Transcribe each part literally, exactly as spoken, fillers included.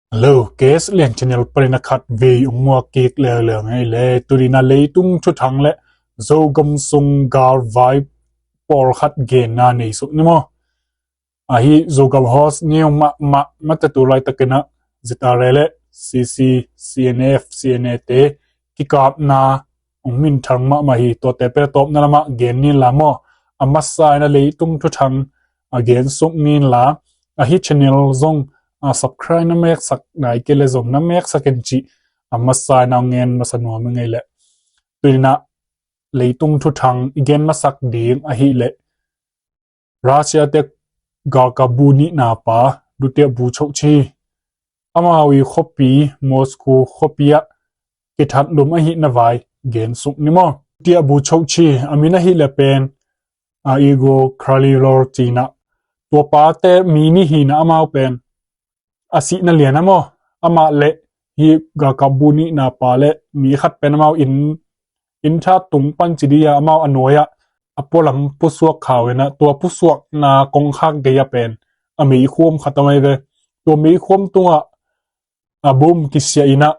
Hello, K S Lian channel panin a khat vei ung muak kik leuleu ngei le. Tuni-in a leitung thuthang le Zogam sung galvai pawlkhat genna nei suk ni maw? Ahi Zogam host neu mahmah mate tu laitakin a Z R A le C C, C N F, C N A te kikapna ong minthang mahmah hi. Tuate pen a tawpna lamah gen ni inla maw? A masa in a leitung thuthang a gen suk ni inla, ahi channel zong a subscribe na meksak nai kei le zong na meksak in cih a masa in a ong gen masa nuam ing ei le. Tuni-in a leitung thuthang i gen masak ding ahih leh Russia te galkap bu nihna pa Duterte bu chochi, amau i khuapi Moscow khuapi ah kithat lum ahihna vai gen suk ni maw? Duterte bu chochi, a min ahih leh pen a Igor Kirillov ci-in a, tua pate mi nih hi-in a, amau pen a sihna lian a maw? Amah le hi galkap bu nihna pa le mi khat pen amau inn, inn tha tung pan ci dih a, amau a nuai ah a pualam pusuak khau in a, tua pusuakna kongkhak gei ah pen a meikhuam khat a mai ve. Tua meikhuam tungah a bom kisia in a,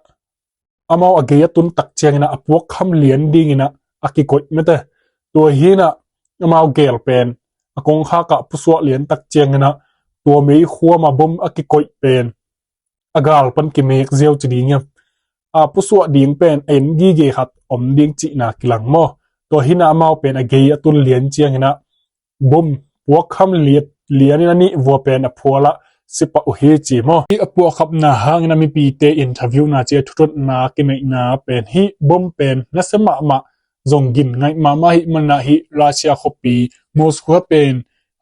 amau a gei a tun tak ciangin a, a puakkham lian dingin a, a kikoih mate. Tua hi-in a, amau gel pen a kongkhak ah pusuak lian tak ciangin a, tua meikhuam a bom a kikoih pen a gal pan kimek ziau ci ding hiam? A pusuak ding pen a en gige khat om ding cihna kilang maw? Tua hi-in a, amau pen a gei a tun lian ciangin a, bom puakkham liat lian in a nih vua pen a phual ah si pah uh hi ci maw? Hih a puahkhapna hangin a mipite interview na ci a thututna kineihna pen hih bom pen nasia mahmah, zong gin ngaih mahmah ahih manin a, hih Russia khuapi Moscow pen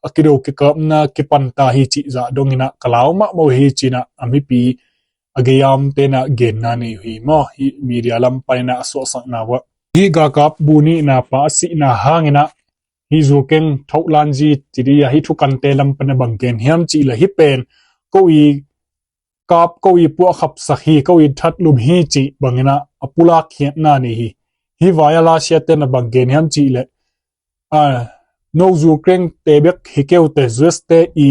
a kido kikapna kipan ta hi cih zah dongin a ka lau mahmah uh hi ci-in a, a mipi a gei-amte in a genna nei uh hi maw? Hih media lam panin a a suahsakna uh ah. Hih galkap bu nihna pa a sihna hangin a, hih Zhuge Kang Thoulan Zi ci dih a, hih thukante lam panin a bang gen hiam cih leh, hih pen ko i kap, ko i puahkhapsak hi, ko i that lum hi cih bangin a a pulak khiatna nei hi. Hih vai ah Russia te in a bang gen hiam cih leh, a, no Zhuge Kang te bek hi kei uh teh, U S te i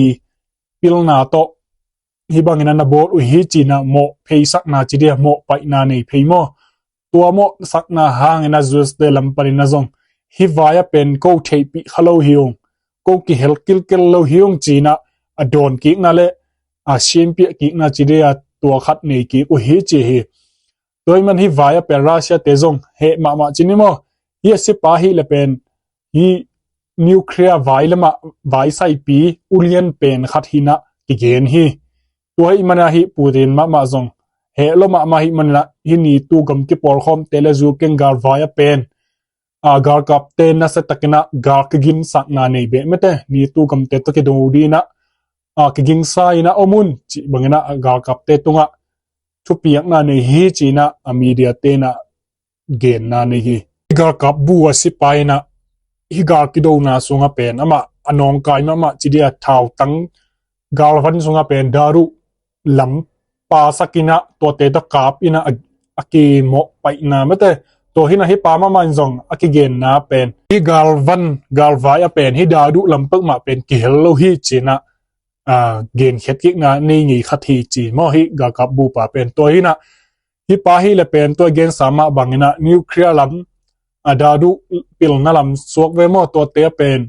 pilna tawh hih bangin a na bawl uh hi ci-in a mawh pheisakna ci dih a, mawh paihna nei phei maw? Tua mawhsakna hangin a U S te lam panin a zong hih vai ah pen ko theihpih kha lo hi ung, ko kihel kilkel lo hi ung ci-in a, a dawn kikna le a siampiak kikna ci dih a, tua khat nei kik uh hi ci hi. Tua ahih man hih vai ah pen Russia te zong heh mahmah ci ni maw? Hih a sipa ahih leh pen hih nuclear vai lamah vaisaipi ulian pen khat hi-in a kigen hi. Tua ahih man a hih Putin mahmah zong heh lo mahmah ahih manin a, hih NATO gam kipawlkhawmte le Zhuge Kang galvai ah pen a, galkapte nasia takin a gal kiginsakna nei beh mate. NATO gamte tawh kido dingin a, a, kigingsa in a om un cih bangin a, a, galkapte tungah thupiakna nei hi ci-in a, a, media te in a genna nei hi. Hih galkap bu a sipa in a, hih gal kidona sungah pen amah a nawngkai mahmah ci dih a, thautang galvan sungah pen daru lam pasak in a, tuate tawh kap in a, a, a kimawh paihna mate. Tua hi-in a hih pa mahmah in zong a kigenna pen hih galvan, galvai ah pen hih daru lam peuhmah pen kihel lo hi ci-in a, a, genkhiat kikna nei ngei khat hi ci maw, hih galkap bu pa pen. Tua hi-in a hih pa ahih leh pen tua gensa mah bangin a nuclear lam, a, daru pilna lam suak ve maw, tuate ah pen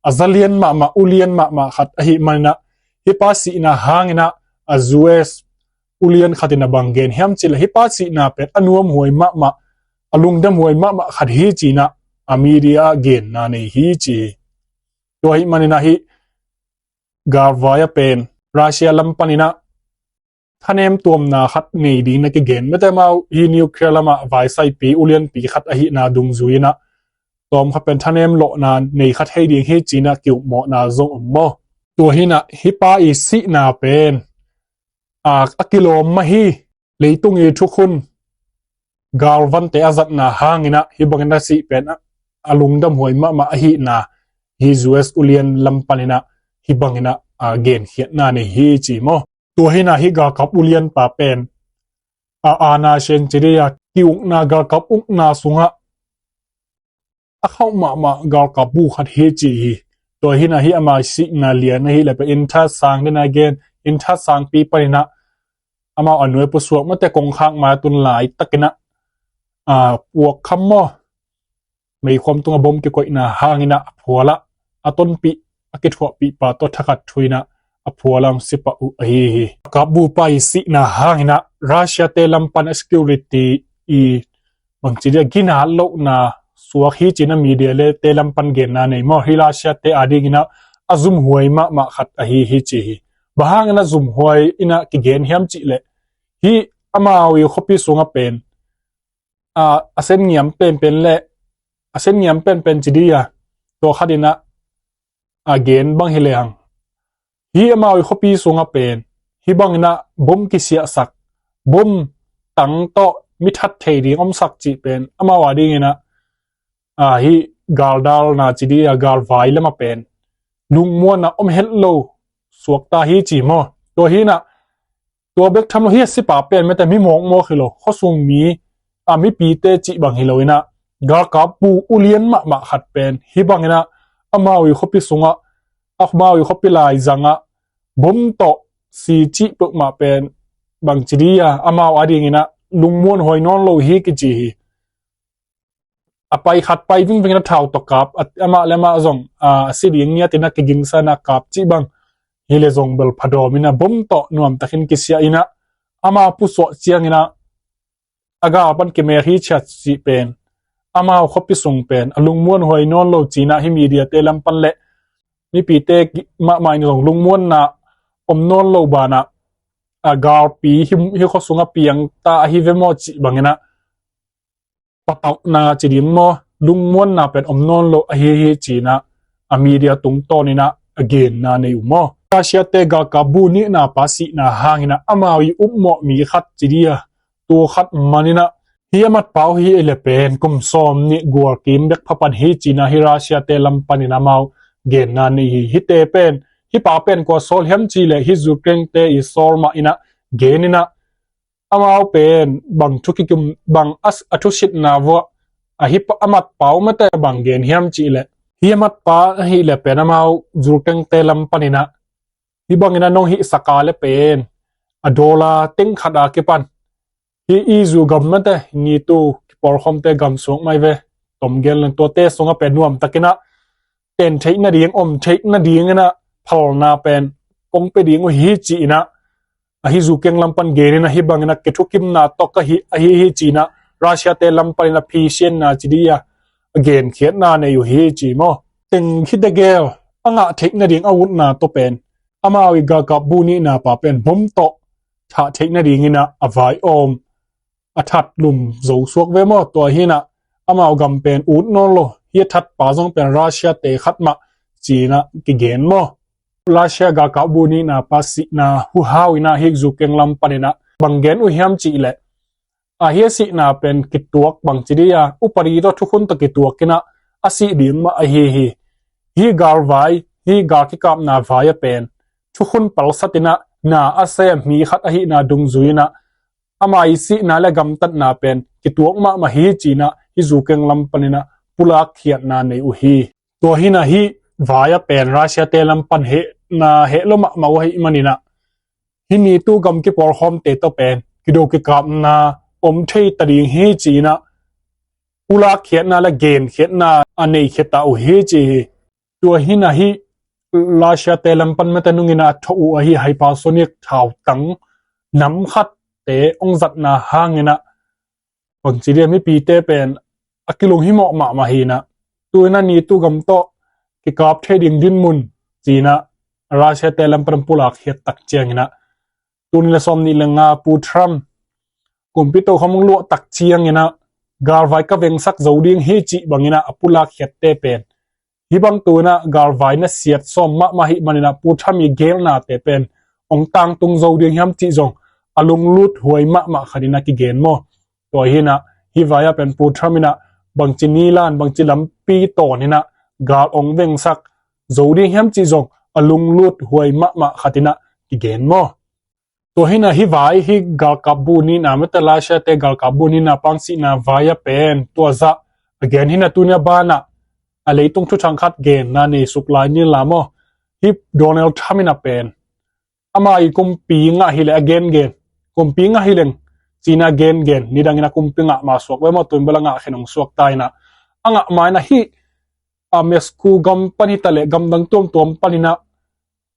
a zalian mahmah, ulian mahmah khat ahih manin a, hih pa sihna hangin a, a, U S ulian khat in a bang gen hiam cih leh, hih pa sihna pen a nuamhuai mahmah, a lungdamhuai mahmah khat hi ci-in a, a, media ah genna nei hi ci hi. Tua ahih manin a hih galvai ah pen Russia lam panin a thanem tuamna khat nei ding na kigen mate, amau hih nuclear lamah vaisaipi ulianpi khat ahihna dungzui in a, tawm khat pen thanem lawhna nei khat hi ding hi ci-in a ki-ukmawhna zong om maw? Tua hi-in a hih pa i sihna pen, a, a kilawm mah hi. Leitung i thukhun galvante a zatna hangin a hih bangin a sih pen a, a lungdamhuai mahmah ahihna hih U S ulian lam panin a hih bangin a, a, genkhiatna nei hi ci maw? Tua hi-in a hih galkap ulian pa pen a, aana sian ci dih a, ki-ukna, galkap ukna sungah a khauh mahmah galkap bu khat hi ci hi. Tua hi-in a hih ama sihna lian ahih leh pen inn that sang ding a gen, inn that sangpi panin a amau a nuai pusuak mate kongkhak mai tun laitakin ah, a, puak kham maw, meikhuam tungah bom kikoihna hangin ah a phual ah a tonpih, a kithuahpih pa tawh thakhat thu in ah a phual ah hong si pah uh ahi hi. Galkapbu pa i sihna hangin ah Russia-te lam pan a security i bangci dia ginat lohna suak hi ci-in ah media le te lam pan genna nei maw. Hih Russia-te adingin ah a zumhuai mahmah khat ahi hi ci hi. Bang hangin a zumhuai in ah kigen hiam cih leh, hih amau i khuapi sungah pen, a, a sen ngiam penpen le, a sen ngiam penpen ci dia, tua khat in ah, a, gen bang hi lehang, hih amau i khuapi sungah pen hih bangin ah bom kisiahsak, bom tang tawh mi that thei ding omsak cih pen amau adingin ah, a, hih galdalna ci dia, galvai lamah pen lungmuanna om het lo suakta hi ci maw. Tua hi in ah, tua bek tham lo, hih a sipa pen mate mi mawkmawk hi lo, khuasung mi, a, mipite cih bang hi lo in ah, galkapbu ulian mahmah khat pen hih bangin ah amau i khuapi sungah, amau i khuapi laizangah bom tawh si cih peuhmah pen bangci dia, amau adingin ah lungmuanhuai nawn lo hi kici hi. A pai khat pai vingveng in ah thau tawh kap, a, amah le amah zong, a, a si ding ngiat in ah kigingsa in ah kap cih bang hi leh zong bel phadawm in ah bom tawh nuamtakin kisiah in ah, amau pusuak ciangin ah a gal pan kimek hi ciat cih pen, amau khuapi sung pen a lungmuanhuai nawn lo ci-in ah hih media-te lam pan le mipite mahmah in zong lungmuanna om nawn lo banah, a, galpi hih, hih khua sungah piangta ahi ve maw cih bangin ah patauhna ci ding maw, lungmuanna pen om nawn lo ahi hi ci-in ah a media tungtawnin ah a genna nei uh maw. Russia-te galkapbu nihna pa sihna hangin ah amau i upmawh mi khat ci dia, tua khat manin ah, hih a matpau hi leh pen kum sawm nih gual kim bek pha pan hi ci-in ah hih Russia-te lam panin amau genna nei hi. Hihte pen, hih pa pen kua sawl hiam cih leh hih Ukraine-te i sawl mah in ah genin ah, amau pen bang thu kikum, bang a, a thusitna vuah, a, hih pa, a matpau mate bang gen hiam cih leh, hih a matpa ahih leh pen amau Ukraine-te lam panin ah hih bangin ah nong hihsak a leh pen a dollar teng khat a kipan hih i zu gam mate, NATO kipawlkhawmte gam sung mai ve, tom gen leng tuate sungah pen nuamtakin ah ten theih nading, om theih nadingin ah phalna pen kong pia ding uh hi ci-in ah, a, hih Ukraine lam pan genin ah hih bangin ah kithukimna tawh ka hi, ahi hi ci-in ah Russia-te lam panin ah phisianna ci dia a genkhiatna nei uh hi ci maw. Teng hi tegel a ngah theih nading a utna tawh pen amau i galkapbu nihna pa pen bom tawh thah theih nadingin ah a vai awm, a that lum zo suak ve maw. Tua hi in ah amau gam pen ut nawn lo, hih a thatpa zong pen Russia-te khat mah ci-in ah kigen maw. Russia galkapbu nihna pa sihna huhau in ah hih Ukraine lam panin ah bang gen uh hiam cih leh, a, hih a sihna pen kituak bangci dia, upadi tawh thukhun tawh kituakin ah a sih ding mah ahi hi. Hih galvai, hih gal kikapna vai ah pen thukhun palsat in ah na a sem mi khat ahihna dungzui in ah ama i sihna le gamtatna pen kituak mahmah hi ci-in ah hih Ukraine lam panin ah pulakkhiatna nei uh hi. Tua hi in ah hih vai ah pen Russia-te lam pan hehna heh lo mahmah uh ahih manin ah hih NATO gam kipawlkhawmte tawh pen kido kikapna om thei ta ding hi ci-in ah pulakkhiatna le genkhiatna a neikhia ta uh hi ci hi. Tua hi in ah hih Russia-te lam pan mate nungin ah a thawh uh ahi hypersonic thautang nam khatte hong zatna hangin ah bangci dia mipite pen a kilunghimawh mahmah hi in ah, tu in ah NATO gam tawh kikap thei ding dinmun ci-in ah Russia-te lam pan pulakkhiat tak ciangin ah, tul nih le sawm nih le nga Pu Trump kumpi tokhom hong luah tak ciangin ah galvai ka vengsak zo ding hi cih bangin ah a pulakkhiatte pen hih bang tu in ah galvai na siat sawm mahmah ahih manin ah Pu Trump i gelnate pen hong tangtung zo ding hiam cih zong a lunglut huai mahmah khat in ah kigen maw. Tua hi in ah hih vai ah pen Pu Trump in ah bangci nilan, bangci lampi tawn in ah gal hong vengsak zo ding hiam cih zong a lunglut huai mahmah khat in ah kigen maw. Tua hi in ah hih vai, hih galkapbu nihna mate, Russia-te galkapbu nihna pa sihna vai ah pen tua zah a gen hi in ah tuni a banah a leitung thuthang khat genna nei suk lai ni la maw. Hih Donald Trump in ah pen ama i kumpi ngah hi leh a gengen kumpi ngah hi leng, ci-in a gengen, nidangin a kumpi ngah ma suak ve maw, tu-in bel a ngah khen hong suak ta in a, a ngah ma in a hih, a, Moscow gam pan hi ta leh, gamdang tuamtuam panin a,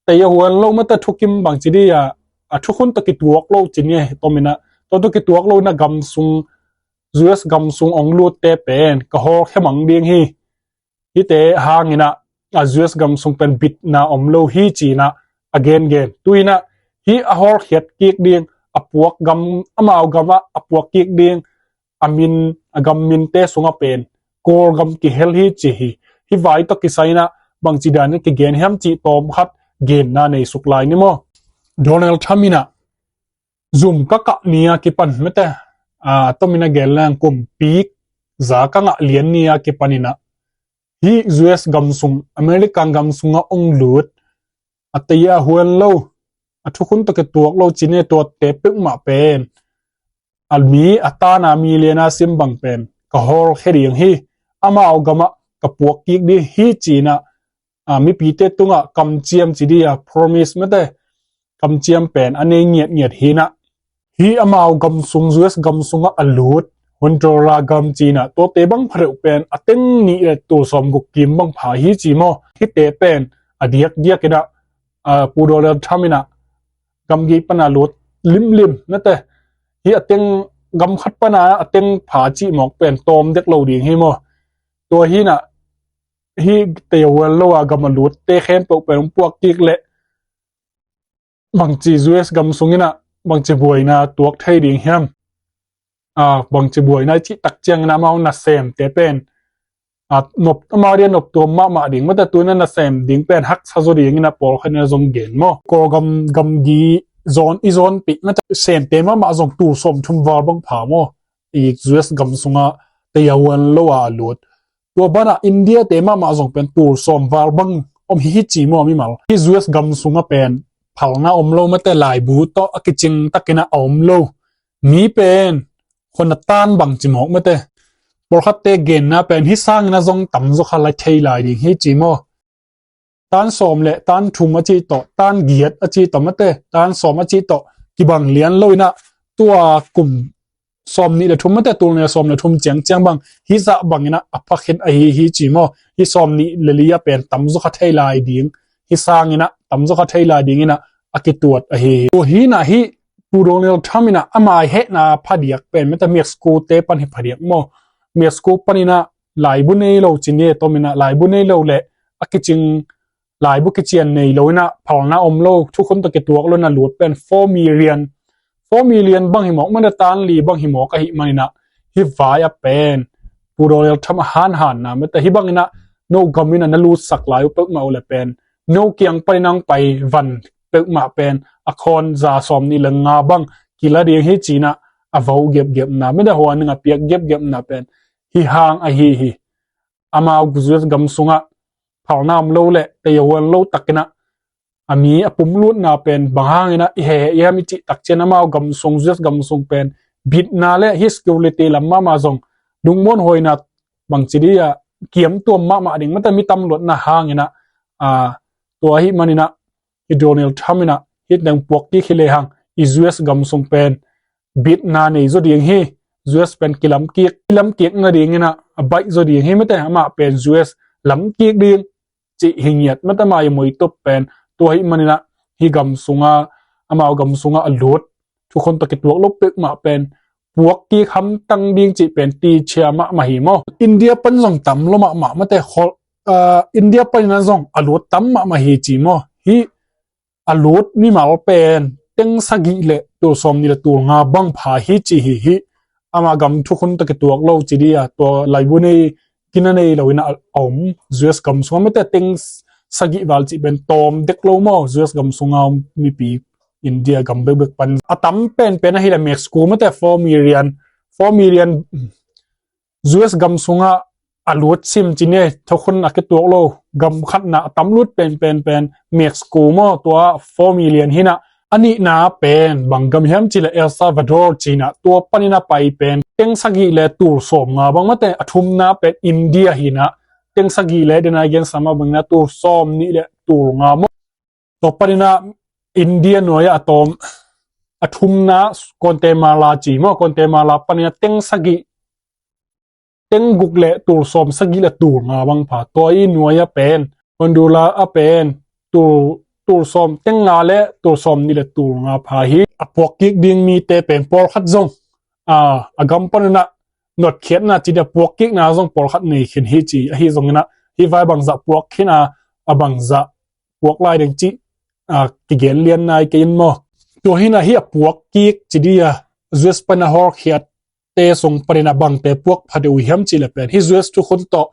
tei a huan lo mate, thukim bangci dih a, a thukhun tawh kituak lo ci ni, tom in a, tua tawh kituak lo in a gam sung, U S gam sung hong lutte pen ka hawlkhia mang ding hi. Hihte hangin a, a, U S gam sung pen bitna om lo hi ci-in a, a gengen. Tu-in a, hih a hawlkhiat kik ding, a puak gam, amau gam ah a puak kik ding, a min, a gam minte sungah pen Kawlgam kihel hi ci hi. Hih vai tawh kisai in a, bangci danin kigen hiam cih tawm khat genna nei suk lai ni maw. Donald Trump in a, zum ka kah ni a kipan mate, a, tom in a gen leng, kumpi za ka ngah lian ni a kipan in a, hih U S gam sung, American gam sungah hong lut, a tei a huan lo, a thukhun tawh kituak lo ci ni, tuate peuhmah pen, a mi, a tana mi lian a sim bang pen ka hawlkhia ding hi, amau gam ah ka puak kik ding hi ci-in a, a, mipite tungah kamciam ci dih a, promise mate, kamciam pen a nei ngiatngiat hi in a, hih amau gam sung, U S gam sungah a lut, Honduras gam ci-in a, tuate bang pha deuh pen a teng nih le tul sawmguk kim bang pha hi ci maw. Hihte pen a diakdiak in a, a, Pu Donald Trump in a, gamgi pan a lut limlim mate, hih a teng, gam khat pan a a teng pha cih mawk pen tawm dek lo ding hi maw. Tua hi in a, hih tei a huan lo a gam a lutte khempeuh pen hong puak kik leh, bangci U S gam sungin a, bangci buaina tuak thei ding hiam? A, bangci buaina i cih tak ciangin a, amau nasemte pen, a, nop, amau dia nop tuam mahmah ding mate, tu-in a nasem ding pen haksa zaw dingin a pawlkhat in a zong gen maw. Kawlgam, gamgi zawn, i zawnpih mate, semte mahmah zong tul sawmthum val bang pha maw. I U S gam sungah tei a huan lo a lut. Tua banah India te mahmah zong pen tul sawm val bang om hi hi ci maw, mimal. Hih U S gam sungah pen phalna om lo mate, laibu tawh a kicing takin a om lo. Mi pen khuan a tan bang ci mawk mate. Pawlkhatte genna pen hih sangin a zong tamzaw kha lai thei lai ding hi ci maw. Tan sawm le tan thum a cih tawh, tan giat a cih tawh mate, tan sawm a cih tawh kibang lian lo in a, tua kum sawm nih le thum mate, tul nih le sawm le thum ciangciang bang, hih zah bangin a, a pha khin ahi hi ci maw. Hih sawm nih le li a pen tamzaw kha thei lai ding, hih sangin a tamzaw kha thei lai dingin a, a kituat ahi hi. Tua hi in a, hih Pu Donald Trump in a, ama hehna phadiak pen mate, Moscow te pan hi phadiak maw. Moscow panin a, laibu nei lo ci ni, tom in a, laibu nei lo le a kicing, laibu kician nei lo in a, phalna om lo, thukhun tawh kituak lo in a lut pen four million, four million bang hi mawk mate, tan li bang hi mawk ahih manin a, hih vai a pen Pu Donald Trump a hanhanna mate, hih bangin a no gam in a na lutsak lai uh peuhmah uh le pen, no kiang panin a hong pai van peuhmah pen a khawn za sawm nih le nga bang kila ding hi ci-in a, a vo gepgepna mate, huan ning a piak gepgepna pen hih hang ahi hi. Amau U S gam sungah phalna om lo le tei a huan lo takin a, a mi a pumlutna pen bang hangin a i heheh hiam i cih tak ciang, amau gam sung, U S gam sung pen bitna le hih security lam mahmah zong lungmuanhuaina bangci dih a, kiam tuam mahmah ding mate, mi tam luatna hangin a, a, tua ahih manin a, hih Donald Trump in a, hih teng puak kik hi lehang, i U S gam sung pen bitna nei zaw ding hi. U S pen kilamkik, kilamkik nadingin a, a baih zaw ding hi mate, amah pen U S lamkik ding cih hi ngiat mate, amah i muitup pen. Tua ahih manin a, hih gam sungah, amau gam sungah a lut, thukhun tawh kituak lo peuhmah pen puak kik hamtang ding cih pen tichia mahmah hi maw. India pan zong tam lo mahmah mate, khol, ah, India panin a zong a lut tam mahmah hi ci maw. Hih a lut mimal pen teng sagih le tul sawm nih le tul nga bang pha hi ci hi hi. Amah gam thukhun tawh kituak lo ci dih a, tua laibu nei, gina nei lo in a om, U S gam sungah mate, teng sagih val cih pen tawm dek lo maw, U S gam sungah om mipi India gam bekbek pan. A tam penpen ahih leh Moscow mate, four million, four million U S gam sungah a lut sim ci ni, thukhun a kituak lo gam khatna a tam lut penpen pen Moscow maw, tua four million hi in a, a nihna pen bang gam hiam cih leh El Salvador ci in a, tua panin a pai pen teng sagih le tul sawm nga bang mate, a thumna pen India hi in a, teng sagih le, den a gen sama bangin a tul sawm nih le tul nga maw. Tua panin a India nuai-ah a tawm, A thumna Guatemala ci maw, Guatemala panin a teng sagih, teng guk le tul sawm sagih le tul nga bang pha. Tua i nuai a pen Honduras a pen tul, tul sawm, teng nga le tul sawm nih le tul nga pha hi. A puak kik ding mite pen pawlkhat zong a, a gam panin a notkhiatna ci dia puak kikna zong pawlkhat nei khin hi ci. Ahi zongin a hih vai bangzah puak khin a, a bangzah puak lai ding cih a, kigen lian nai kei in maw. Tua hi in a hih a puak kik ci dia U S panin a hawlkhiatte sung panin a bangte puak phadeuh uh hiam cih le pen hih U S thukhun tawh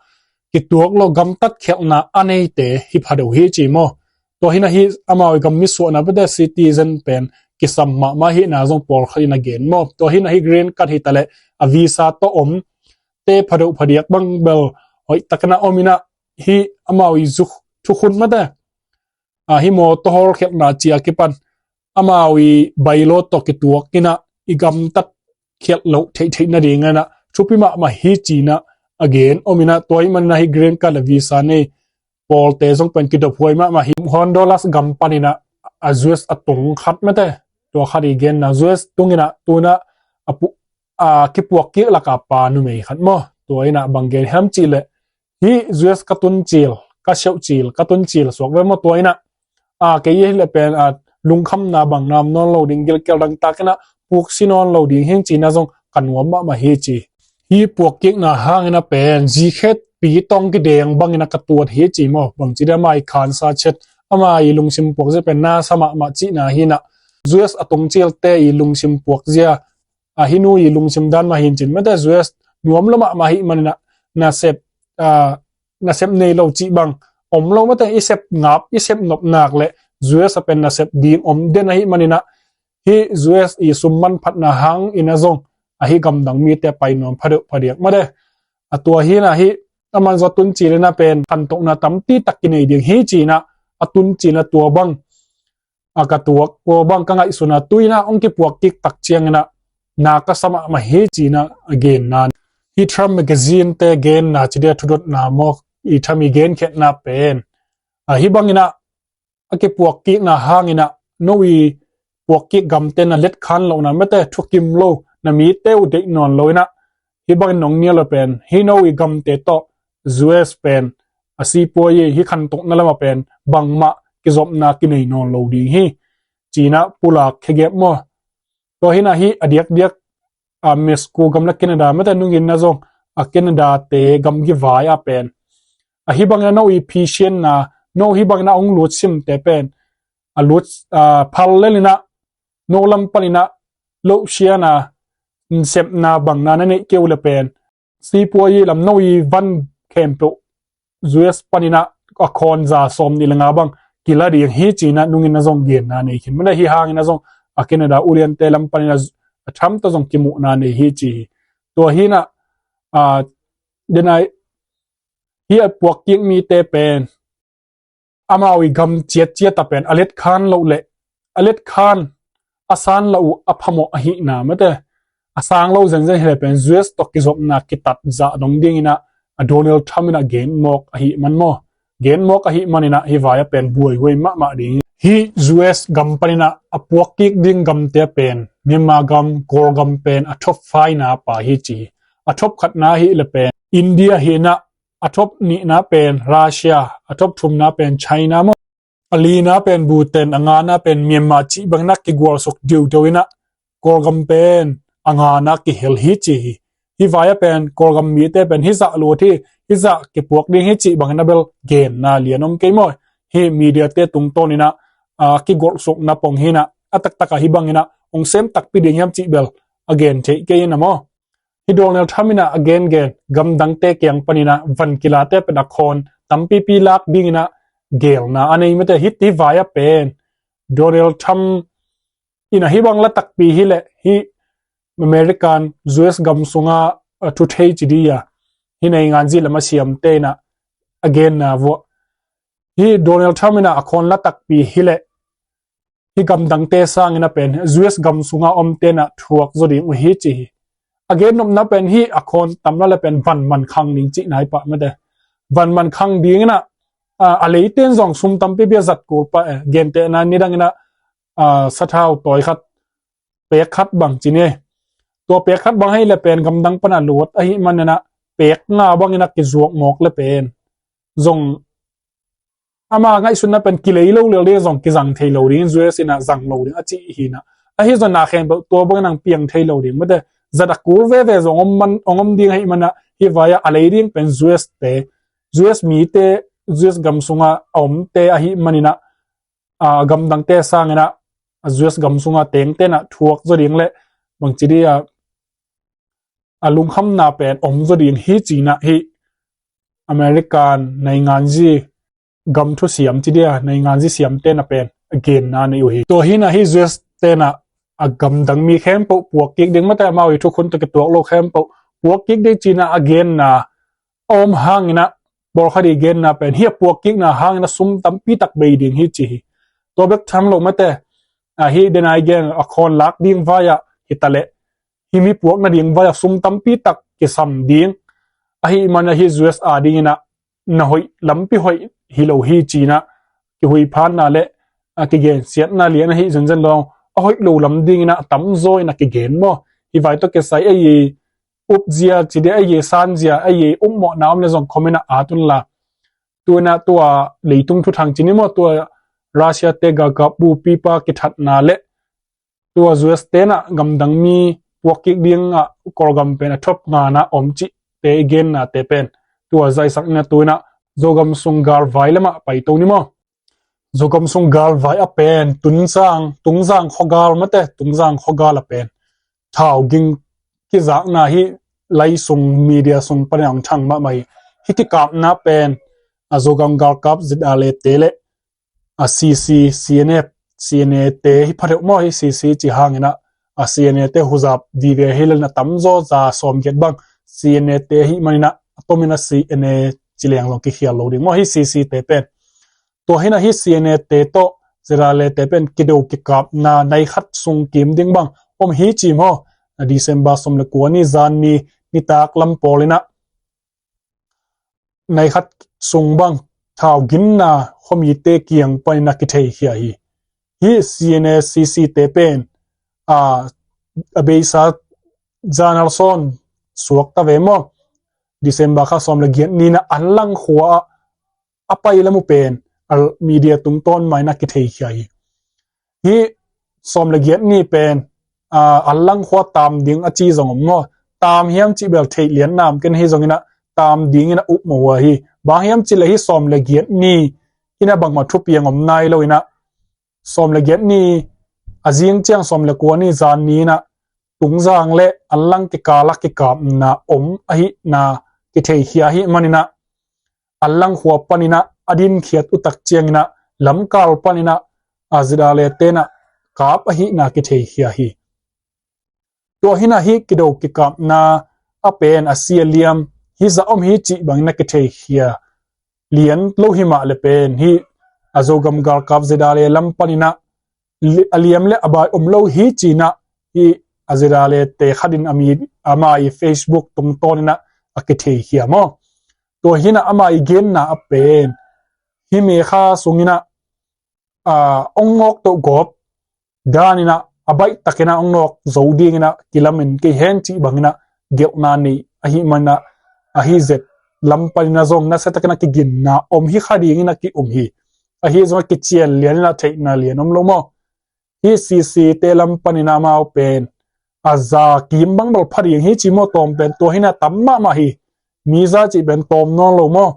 kituak lo gamtat khialhna a neite hi phadeuh hi ci maw. Tua hi in a hih amau i gam misuahna bete citizen pen kisam mahmah hihna zong pawlkhat in a gen maw. Tua hi in a hih green card hi ta le a visa tawh om te phadeuh phadiak bang bel hoih takin a om in a hih amau i zuk thukhun mate a, hih mawtaw hawlkhialhna ci a kipan amau i bylaw tawh kituak in a i gamtat khialh loh theihtheih nadingin a thupi mahmah hi ci in a a gen om in a tua ahih manin a hih green card le visa nei pawlte zong pen kidophuai mahmah hi. Honduras gam panin a, a U S a tung khat mate, tua khat i genna U S tungin a tu in a a pu-, a kipuak kik laka pa numei khat maw. Tua in a bang gen hiam cih le hih U S ka tun cil, ka siauh cil, ka tun cil suak ve maw. Tua in a, a, kei hi le pen a lungkhamna bang nam nawn lo ding, gilkial dangtak in a puksi nawn lo ding hi ing ci in a zong ka nuam mahmah hi ci. Hih puak kikna hangin a pen zikhetpi tawng kideng bangin a ka tuat hi ci maw. Bangci dia ama i khansa chet, ama i lungsim puak zia pen nasa mahmah cihna hi in a U S a tung cilte i lungsim puak zia a, hih nu i lungsim dan mah hi in cin mate U S nuam lo mahmah ahih manin a nasep, a, nasep nei lo cih bang om lo mate, i sep ngap, i sep nop nak le U S a pen nasep ding om den ahih manin a hih U S i sum manphatna hangin a zong a hih gamdang mite pai nuam phadeuh phadiak mate. A tua hi in a hih a man zaw tun cil in a pen khantohna tampi tak kinei ding hi ci in a a tun cil in a tua bang a ka tuak, tua bang ka ngaihsun a tu in a hong kipuak kik tak ciangin a na ka sa mahmah hi ci in a a genna. Hih Trump magazine te genna ci dia thudotna maw, i Trump i genkhiatna pen a hih bangin a a kipuak kikna hangin a no i puak kik gamte na letkhan lohna mate, thukim lo, na mite uh deih nawn lo in a hih bangin nong nial uh pen hih no i gamte tawh U S pen a sipuai i hih khantohna lamah pen bangmah kizopna kinei nawn lo ding hi ci in a pulak khegep maw. Tua hi in a hih a diakdiak a Mexico gam le Canada mate nungin na zong a Canada te gamgi vai a pen a hih bangin a no i phisianna, no hih bangin a hong lutsimte pen a lut, a, phal lel in a no lam panin a lohsiana, sepna bangna na neih kei uh le pen sipuai i lam no i van khempeuh U S panin a a khawn za sawm nih le nga bang kila ding hi ci in a nungin a zong genna nei khin mate. Hih hangin a zong a Canada uliante lam panin a a Trump tawh zong kimuhna nei hi ci hi. Tua hi in a, a, denai hih a puak kik mite pen amau i gam ciatciat a pen a letkhan loh le a letkhan a san lo uh a phamawh ahihna mate, a sang lo zenzen hi le pen U S tawh kizopna kitat zah dong dingin a, a Donald Trump in a genmawk ahih man maw. Genmawk ahih manin a hih vai a pen buaihuai mahmah ding hi. Hih U S gam panin a a puak kik ding gamte a pen Myanmar gam, Kawlgam pen a top five na pai hi ci hi. A top khatna hi le pen India hi in a, a top nihna pen Russia, a top thumna pen China maw. A lina pen Bhutan, a ngana pen Myanmar cih bangin a kigualsuk diudeu in a Kawlgam pen a ngana kihel hi ci hi. Hih vai a pen Kawlgam mite pen hih zah lut hi, hih zah kipuak ding hi cih bangin a bel genna lian om kei maw. Hih media te tungtawnin a, a, kigolhsukna pong hi in a, a taktak a hih bangin a hong sem takpi ding hiam cih bel a gen theih kei in a maw. Hih Donald Trump in a a gengen gamdangte kiang panin a van kilate pen a khawn tampipi lak dingin a gelna a nei mate. Hih ti vai a pen Donald Trump in a hih bang la takpi hi le hih American U S gam sunga, a, thuthei ci di a hih nei nganzi lam a siamte in a a genna vuah hih Donald Trump in a a khawn la takpi hi le hih gamdangte sangin a pen U S gam sunga omte in a thuak zaw ding uh hi ci hi. A gennopna pen hih a khawn tamla le pen van man khang ding cihna hi pah mate. Van man khang dingin a, a, a leiten zong sum tampipi a zat kul pah e. Gentehna nidangin a, a, sathau tawi khat pek khat bang ci ni. Tua pek khat bang ahih leh pen gamdang pan a lut ahih manin ah pek nga bangin a kizuak mawk leh pen zong ama ngaihsutna pen kilei lo lel ding, zong kizang thei lo ding, U S in ah zang lo ding a cih hi in ah. Ahi zongin a khempeuh tua bangin a piang thei lo ding, mate, zat a kul veve zong om man, ong om ding ahih manin ah hih vai ah a lei ding pen U S te, U S mite, U S gam sungah a omte ahih manin ah, a, gamdangte sangin ah, a, U S gam sungah tengte in ah thuak zaw ding leh bangci dih a, a lungkhamna pen om zaw ding hi ci in ah hih American nainganzi gam thusiam ci dih a, nainganzi siamte in ah pen a genna nei uh hi. Tua hi in ah hih U S te in ah a gamdang mi khempeuh puak kik ding, mate, amau i thukhun tawh kituak lo khempeuh puak kik ding ci in ah a genna a om hangin ah, pawlkhat i genna pen hih a puak kikna hangin a sum tampi tak bei ding hi ci hi. Tua bek tham lo, mate, a, hih den a i gen a khawn lak ding vai ah hi ta leh, hih mi puak nading vai ah sum tampi tak kisam ding ahih manin ah hih U S a dingin ah na hoih, lampi hoih hi lo hi ci in ah kihuiphanna leh, a, kigensiatna lian ahi zenzen lo, a hoih lo lam dingin ah a tamzaw in a kigen maw. Hih vai tawh kisai ei upzia ci dih, ei sanzia, ei upmawhna om leh zong comment ah at un la. Tu in ah tua leitung thuthang ci ni maw, tua Russia te galkap bupipa kithatna leh tua U S te in ah gamdang mi puak kik ding ah Kawlgam pen a top nga in ah om cihte i gennate pen tua zaisak in ah tu in ah Zogam sung galvai lamah pai to ni maw. Zogam sung galvai a pen Tungzang, Tungzang khuagal, mate, Tungzang khuagal a pen thau ging kizakna hih lai sung, media sung panin a hong thang mahmah hi. Hih kikapna pen a Zogam galkap Z R A te leh a C C, C N F, C N A te hi pha deuh maw, hih C C cih hangin ah a C N A te huzap vive hi leh in a tamzaw za sawmgiat bang C N A te ahih manin ah a tomin a C N A ci leng zong kikhial lo ding maw, hih C C te pen. Tua hi in ah hih C N A te tawh Z R A te pen kido kikapna nai khat sung kim ding bang om hi ci maw. A December sawm leh kua ni zan ni, nitak lam pawl in ah nai khat sung bang thau ginna khuamite kiang panin a kitheikhia hi. Hih C N A C C te pen, a, a beisa zan a sawn suak ta ve maw. December kha sawm leh giat ni in ah Anlang khua ah a pai lam uh pen a media tungtawn mah in a kitheikhia hi. Hih sawm leh giat ni pen, a, Anlang khua tam ding a ci zong om maw. Tam hiam cih bel theih lian nam ken, ahi zongin ah tam dingin a upmawh uh hi. Bang hiam cih leh hih sawm leh giat ni in ah bangmah thupiang om nai lo in ah sawm leh giat ni a zing ciang sawm leh kua ni zan ni in ah Tungzang leh Anlang kikal ah kikapna om ahihna kitheikhia ahih manin ah Anlang khua panin ah a dinkhiat uh tak ciangin ah lamkal panin ah a Z R A te in ah kap ahihna kitheikhia hi. Tua hi in ah hih kido kikapna a pen a si a liam hi zah om hi cih bangin a kitheikhia lian lo hi mah leh pen hih a Zogam galkap Z R A lam panin ah li-, a liam leh a bai om lo hi ci in ah hih a Z R A te khat in a mi, ama i Facebook tungtawn in ah a kitheikhia maw. Tua hi in ah ama i genna a pen hih May kha sungin ah, a, ong nawk toh gawp dan in ah a baih takin ah ong nawk zo dingin ah kilamen kei hen cih bangin ah gelhna nei ahih manin ah ahi zet lam panin ah zong nasia takin ah kiginna om hi kha dingin ah ki-um hi. Ahi zong a kician lian in ah theihna lian om lo maw. Hih C C te lam panin ah amau pen a za kim bang bel pha ding hi ci maw, tawm pen tua hi in ah tam mahmah hi. Mi za cih pen tawm nawn lo maw.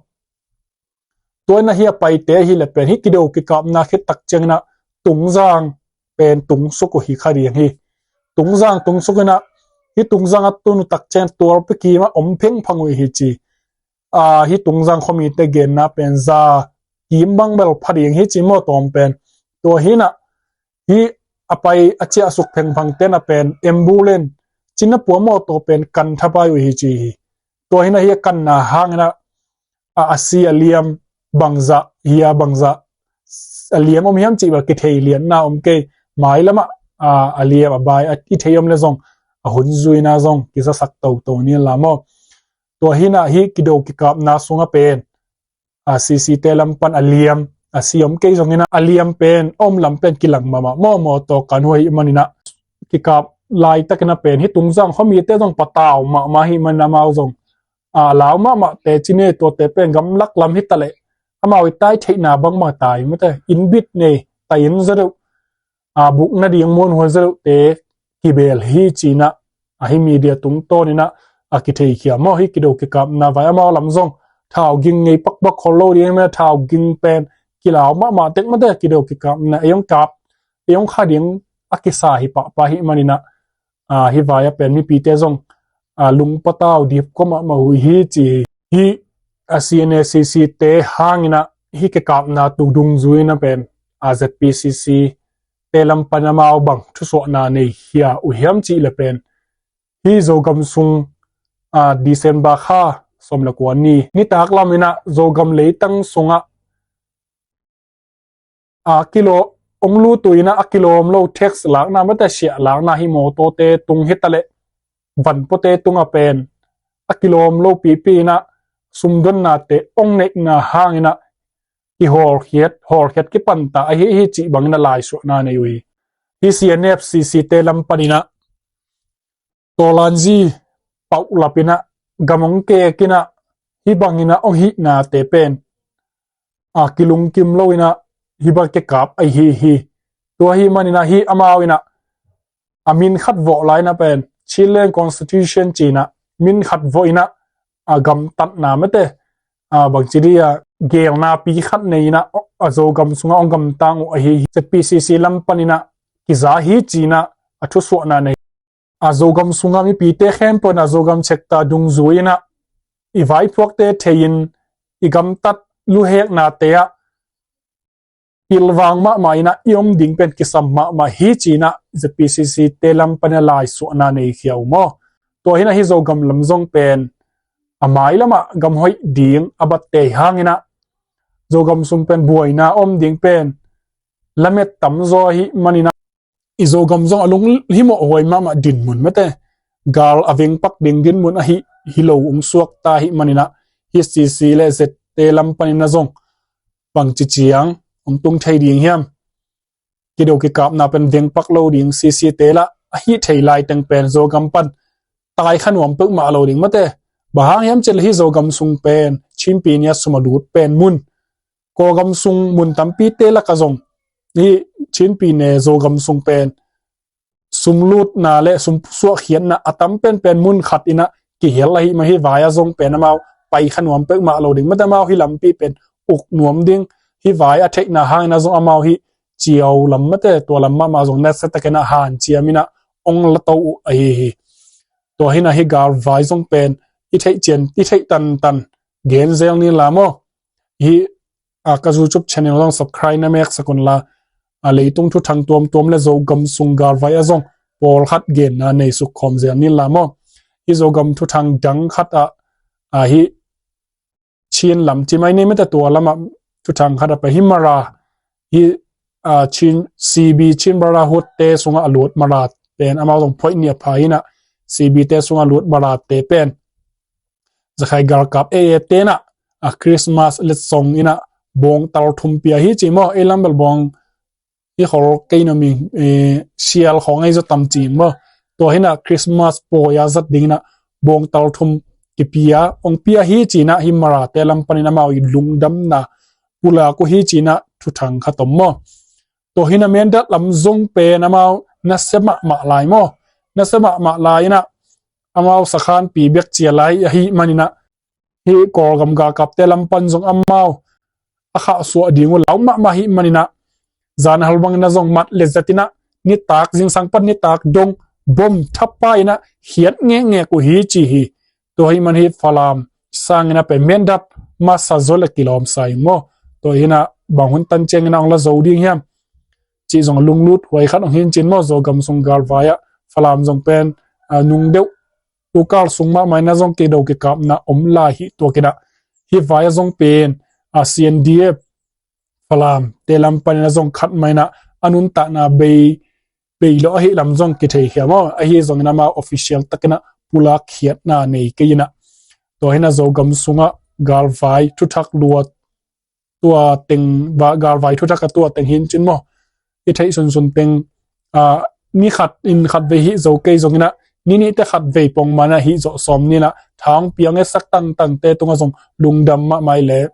Tua hi in ah hih a paite ahih leh pen hih kido kikapna khit tak ciangin ah Tungzang pen tungsuk uh hi kha ding hi. Tungzang tungsuk in ah hih Tungzang a tun uh tak ciang tualpi kim ah om phengphang uh hi ci. A, hih Tungzang khuamite genna pen za kim bang bel pha ding hi ci maw, tawm pen. Tua hi in ah hih a pai a ciahsuk phengphang te in ah pen ambulance cin a pua maw, tua pen kan thapai uh hi ci hi. Tua hi in ah hih a kanna hangin ah a, a si a liam bangzah hi a, bangzah a liam om hiam cih bel kithei lianna om kei. Mailam ah a, a liam a bai a i thei om leh zong a hun zui in ah zong kizasak toto ni la maw. Tua hi in ah hih kido kikapna sung a pen a C C te lam pan a liam a si om kei zongin ah a liam pen a om lam pen kilang mahmah maw, mawtaw kan uh ahih manin ah kikap laitakin a pen hih tungzang khuamite zong patau mahmah ahih manin amau zong a lau mahmah teci ne, tuate pen gamlak lam hi taleh amau i tai theihna bangbang tai mate, innbit ne, tai-in zaw deuh, a buk nading muanhuai zaw deuhte kibel hi ci-in ah, ahi media tungtawnin ah a kitheikhia maw. Hih kideu kikapna vai amau lam zong thau ging ngei pakpak khol lo ding hi mate, thau ging pen kilau mahmah tek mate, kideu kikapna ei hong kap, ei hong kha ding a kisa hi pahpah ahih manin ah, a, hih vai a pen mipite zong, a, lungpatau dipkua mahmah uh hi ci hi. A, C N A C C te hangin ah hih kikapna tung dungzui-in a pen, a, Z P C C te lam pan amau bang thusuahna nei khia uh hiam cih leh pen, hih Zogam sung, a, December kha sawm le kua ni nitak lamin ah Zogam leitang sungah a kilo, ong lut uh in ah a kilawm lo tax lakna mate, siah lakna, hih mawtawte tung hi taleh vanpuate tungah pen a kilawm lo pipi in ah sumdonnate ong neihna hangin ah kihawlkhiat, hawlkhiat kipanta ahi hi cih bangin ah laisuahna nei uh hi. Hih C N F C C te lam panin ah tawlanzi pauhlap in ah gam ong kek in ah hih bangin ah ong hihnate pen, a, kilungkim lo in ah hih bang kikap ahi hi. Tua ahih manin ah hih amau in ah a min khat vawh lai-in a pen Chinland Constitution ci-in ah min khat vawh in ah, a, gamtatna mate, a, bangci dih a, gelnapi khat nei in ah, a, Zogam sungah ong gamtang uh ahi hi. Z P C C lam panin ah kiza hi ci-in ah a thusuahna nei. A, Zogam sungah mipite khempeuh in ah Zogam chapter dungzui-in ah i vaiphuakte thei-in i gamtat luheknate ah pilvang mahmah in ah i om ding pen kisam mahmah hi ci-in ah Z P C C te lam panin ah laisuahna nei khia uh maw. Tua hi in ah hih Zogam lam zong pen a mailamah gam hoih ding a batte hangin ah Zogam sung pen buaina om ding pen lamet tamzaw ahih manin ah i Zogam zong a lunghimawh huai mahmah dinmun mate, gal a vengpak ding dinmun ahi hi lo ong suakta ahih manin ah hih C C le Z te lam panin ah zong bangci ciang ong tung thei ding hiam? Kideu kikapna pen vengpak lo ding C C te lah ahi thei laiteng pen Zogam pan tai kha nuam peuhmah lo ding mate. Bang hang hiam cih leh hih Zogam sung pen Chin Pyine ah sum a lut pen mun, Kawlgam sung mun tampite lakah zong hih Chin Pyine Zogam sung pen sumlutna le sumsuahkhiatna a tam penpen mun khat in ah kihel ahih man hih vai ah zong pen amau pai kha nuam peuhmah lo ding mate, amau hih lampi pen uk nuam ding, hih vai a theihna hangin ah zong amau hih ciau lam mate, tua lam mahmah zong nasia takin ah hanciam in ah ong la to uh ahi hi. Tua hi in ah hih galvai zong pen i theih cian, i theih tantan gen zel ni la maw. Hih, a, ka YouTube channel zong subscribe na meksak un la, a, leitung thuthang tuamtuam le Zogam sung galvai ah zong pawlkhat genna nei sukkhawm zel ni la maw. Hih Zogam thuthang dang khat ah, a, hih Chin lam ci mai ni mate, tua lamah thuthang khat ah pai hih Mara, hih, a, Chin C B, Chin Brotherhood te sungah a lut Mara pen amau zong phoih ni a pha hi in ah, C B te sungah a lut Mara te pen Zakhai galkap A A te in ah, a, Christmas letsong in ah bawngtal thum pia hi ci maw, ei lam bel bawng hi khol kei na mi, eh, sial khawng ei zaw tam ci maw. Tua hi in ah Christmas pawi a zat ding in ah bawngtal thum kipia, ong pia hi ci in ah hih Mara te lam panin amau i lungdamna pulak uh hi ci in ah thuthang khat om maw. Tua hi in ah Mindat lam zong pen amau nasia mahmah lai maw. Nasia mahmah lai in ah amau sakhanpi bek cia lai ahih manin ah hih Kawlgam galkapte lam pan zong amau a khahsuah ding uh lau mahmah ahih manin ah, zan hal bangin ah zong mat le zat in ah nitak zingsang pan nitak dong bom thapa in ah khiat ngekngek uh hi ci hi. Tua ahih man hih Falam sangin ah pen Mindat masa zaw le kilawm sa ing maw. Tua hi in ah bang hun tan ciangin ah ong la zo ding hiam cih zong lunglut huai khat ong hi in cin maw. Zogam sung galvai ah Falam zong pen, a, nung deuh tukal sung mahmah in ah zong kideu kikapna om lai hi. Tua kei in ah hih vai ah zong pen, a, C N D F Falam te lam panin ah zong khat mah in ah a nuntakna bei, bei lo ahih lam zong kitheikhia maw. Ahi zongin amau official takin ah pulak khiatna nei kei in ah. Tua hi in ah Zogam sungah galvai thuthak luat tua teng, va-, galvai thuthak a tua teng hi in cin maw. I theih sunsun teng, a, ni khat in khatvei hih zo kei zong inah, ni nihte khatvei pongmanah hih zawh sawm ninah, tha hong piang etsak tangtangte tungah zong lungdam mahmah ih leh,